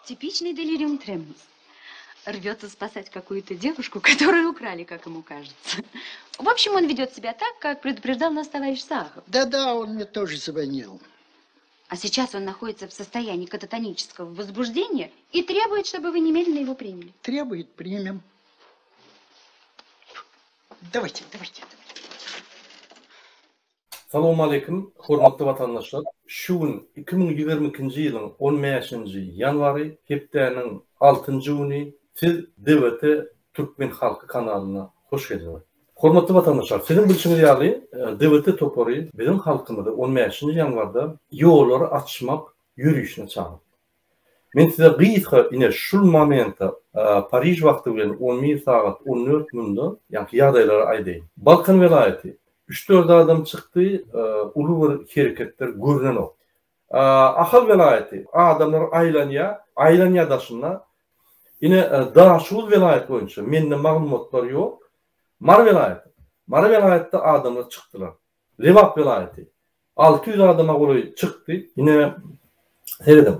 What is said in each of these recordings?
Типичный делириум тременс. Рвется спасать какую-то девушку, которую украли, как ему кажется. В общем, он ведет себя так, как предупреждал нас товарищ Сахов. Да-да, он мне тоже звонил. А сейчас он находится в состоянии кататонического возбуждения и требует, чтобы вы немедленно его приняли. Требует, примем. Давайте, давайте, давайте. Salowmaleýkim, hormatly watandaşlar! Şu gün 2022-nji ýylyň on bäşinji ýanwary, hepdäniň altynjy güni siz DWT Türkmen Halky kanalyna hoş geldiňiz. Hormatly watandaşlar, siziň bilşiňiz ýaly, DWT topary biziň halkymyzy on bäşinji ýanwarda ýollary açmak ýörişine çagyrdy. Men size gysga ine şul momentde Pariž wagty bilen on bir sagat 14 munda ýaňky ýagdaýlary aýdaýyn. Balkan welaýaty üç-dört adam çykdy, uly bir hereketler görnenok. Ahal welaýaty adamlar aýlanýar, aýlanýar daşynda. Ine Daşoguz welaýaty boýunça mende maglumatlar ýok. Mary welaýaty. Mary welaýatda adamlar çykdylar. Lebap welaýaty. 600 adama golaý çykdy. Ine, serediň.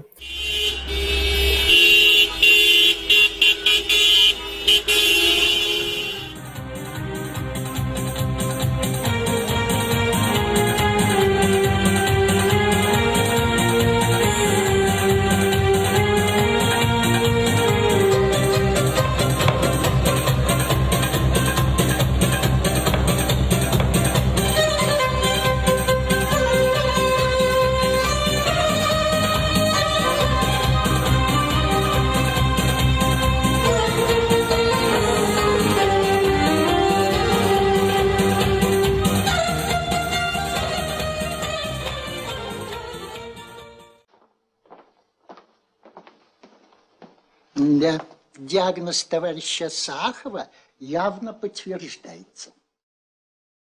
Да, диагноз товарища Сахова явно подтверждается.